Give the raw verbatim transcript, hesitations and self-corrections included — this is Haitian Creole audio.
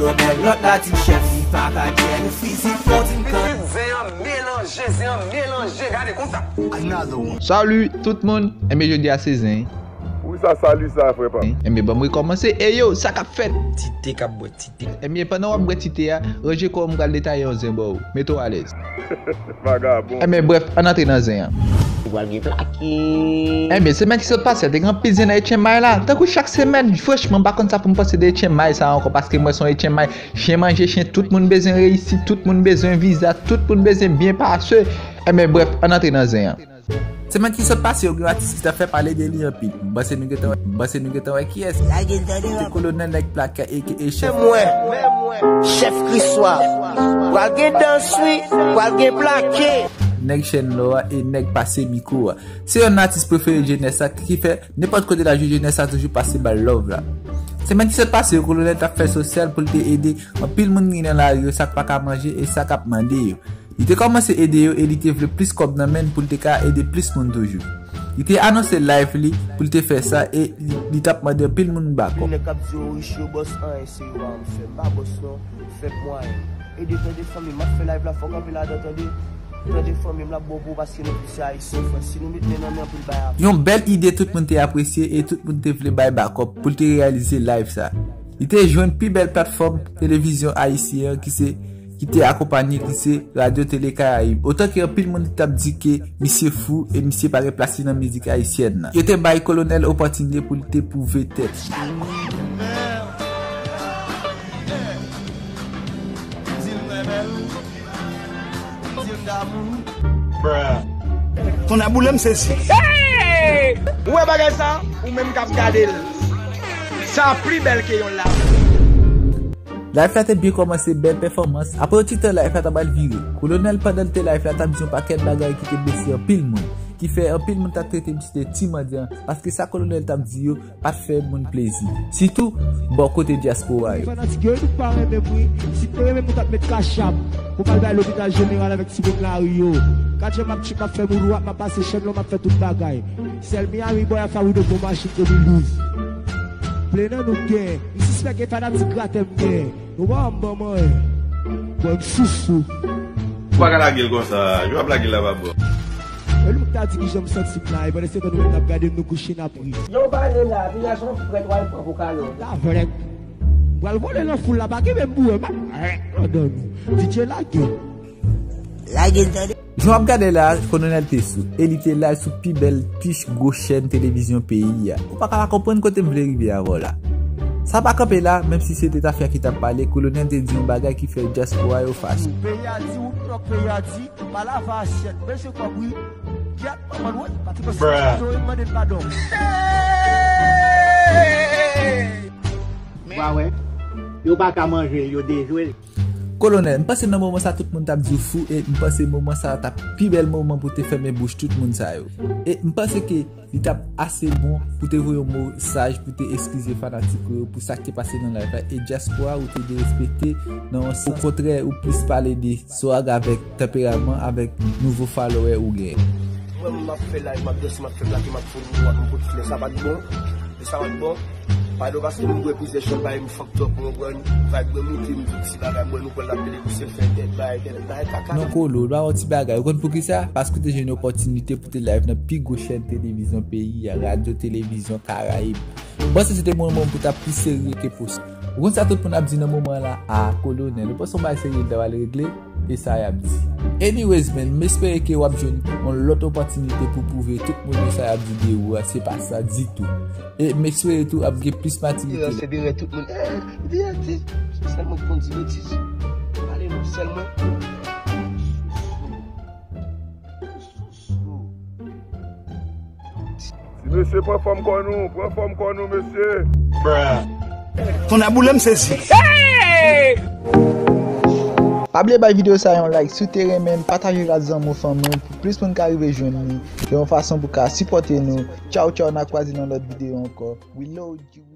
Lòt la di chèf, li pa ka djè, nou fizik, nou di n kan. Zen an melanje, zen an melanje, gade konsa. Another one. Salut tout moun. Enben jodi a se zen. Wi, sa sali sa, frè pa m. Enben ban m rekòmanse. E yo, sa k ap fèt? Ti te k ap bwè, ti te. Enben pandan w ap bwè ti te a, ranje kò w, m pral detaye yon zen ba w. Mete w alèz. Vagabon. Enben brèf, ann antre nan zen an. Ou pral gen plake. Enben semèn ki sot pase a, te gen anpil zen nan Etchenmay la. Tankou chak semèn, franchman, m pa konn sa pou m panse de Etchenmay sa ankò, paske m wè se yon Etchenmay, chen manje chen, tout moun bezwen reyisi, tout moun bezwen viza, tout moun bezwen byen pase. Enben brèf, ann antre nan zen an. Semèn ki sot pase yo, gen yon atis ki t ap fè pale de li anpil. M panse nou gentan wè, m panse nou gentan wè kiyès. Lage l tande. Se Kolonèl nèg plake a, aka Chèf. Mwen, chèf Kriswa. Pral gen dans, wi, pral gen plake. Nèg chèn lò a e nèg pase mikwo a. Se yonn nan atis prefere jenès la, ki fè nenpòt kote l ap jwe, jenès la toujou pase ba l love la. Semèn ki sot pase yo, Kolonèl t ap fè sosyal pou l te ede anpil moun ki nan lari yo, sa k pa ka manje e sa k ap mande yo. Li te kòmanse ede yo e li te vle plis kòb nan men l pou l te ka ede plis moun toujou. Li te anonse live li pou l te fè sa e li, li t ap mande anpil moun bakòp. Nèg k ap di yo rich, yo bòs, anyen serye pa janm fè. M pa bòs non, m fè mwayen. Ede, tande fanmi, m ap fè live la, fò w kanpe ladan, tande. Tande fanmi, m l ap bon pou w paske nou tout se ayisyen, frè. Si nou met men nan men, anpil bagay ap. Yon bèl ide tout moun te apresye e tout moun te vle bay bakòp pou l te reyalize live sa. Li te jwenn pi bèl platfòm televizyon ayisyen an ki se, ki te akonpanye, ki se Radyo Tele Karayib. Otan ke anpil moun t ap di ke misye fou e misye pa gen plas li nan mizik ayisyèn nan. Yo te bay Kolonèl opòtinite pou l te pwouve tèt li. Bruh. Tonnè boule m sezi. Ou wè bagay sa? Ou menm k ap gade l. Sa pli bèl ke yon lav. Live la te byen kòmanse, bèl pèfòmans. Apre yon ti tan, live la ta pral vire. Kolonèl, pandan l te live la, t ap di yon pakèt bagay ki te blese anpil moun, ki fè anpil moun t ap trete misye de ti mandyan, paske sa Kolonèl t ap di yo pa t fè moun plezi, sitou bò kote dyaspora yo. Fanatik yo, yo tout pa renmen m wi. Si m te renmen m, m t ap met kachap pou m al bay lopital jeneral avèk timoun lari yo. Gad jan m ap trip, m ap fè moun wap, m ap pase chèn lò, m ap fè tout bagay. Sèl Miami Boy ap fabrido gwo machin de mil douz. Plen nan nou gen. M sispèk e fanatik gratè m gen. Nou pa wè m ban manyen. Bon, m sousou. Ou pa ka lage l konsa. Jan w ap lage l la pa bon. E nou k ta di kijan m santi m la, e pandan se tan nou menm n ap gade m, nou kouche n ap ri. Jan w pale la, piga jan w prèt w al pran pou kalòt. La vrèk. M pral vole nan foul la, pa gen menm boure, m ap prèt ladan nou. D J lage. Lage l tande. Jan w ap gade la, Kolonèl te sou, e li te live sou pi bèl, pi gwo chèn televizyon peyi a. Ou pa ka pa konprann kote m vle rive avè w la. Sa pa kanpe la, menm si se te Tafya ki t ap pale, Kolonèl te di yon bagay ki fè dyaspora yo fache. Peyi a di, ou tròp peyi a di, pa lave asyèt, mesye kòb wi. Gyèt, manman, wi, pa ti pase, yo mande l padon. Ou pa wè, yo pa ka manje, yo dejwe. Kolonèl, m panse nan moman sa tout moun t ap di w fou e m panse moman sa t ap pi bèl moman pou te fèmen bouch tout moun sa yo. E m panse ke li t ap ase bon pou te voye yon mesaj pou te eskize fanatik ou yo pou sa k te pase nan live la e dyaspora ou te derespekte nan yon sans. Okontrè, ou plis pale de swag avèk tanperaman, avèk nouvo followè ou genyen. Mwen, m ap fè live, m ap danse, m ap fè plake, m ap fè yon wap, m pot flè, sa pa t bon. E sa pa t bon. Padon, paske m bwè plizyè shot, bay m fucked up, ou konprann? Vibe mwen moute, m di ti bagay, mwen nou pran l ap pede pouse l fè tèt bay, tèt bay, kaka. Non, Kolo, l pa yon ti bagay. Ou konn poukisa? Paske w te jwenn opòtinite pou te live nan pi gwo chèn televizyon peyi a, Radyo Televizyon Karayib. M panse se te moman pou ta pi serye ke posib. Ou konn sa tout moun ap di nan moman la? A, Kolonèl, ou panse yon bagay serye l ta pral regle? E sa y ap di. Anyways, man, m espere ke w ap jwenn yon lòt opòtinite pou pwouve tout moun yo sa y ap di de ou a, se pa sa ditou. E m espere tou ap gen plis matirite. Yo se derè tout moun. Eh, li di atis. Se sèl mwen ki konn di betiz. Pale non, sèl mwen. Ti mesye, pran fòm kò nou, pran fòm kò nou, mesye. Tonnè boule m sezi. Pa bliye bay videyo sa yon like si w te renmen l, pataje l ak zanmi w, fanmi w, pou plis moun ka rive jwenn li, yon fason pou ka sipòte nou. Tchaw, tchaw, n a kwaze nan lòt videyo ankò. We love you.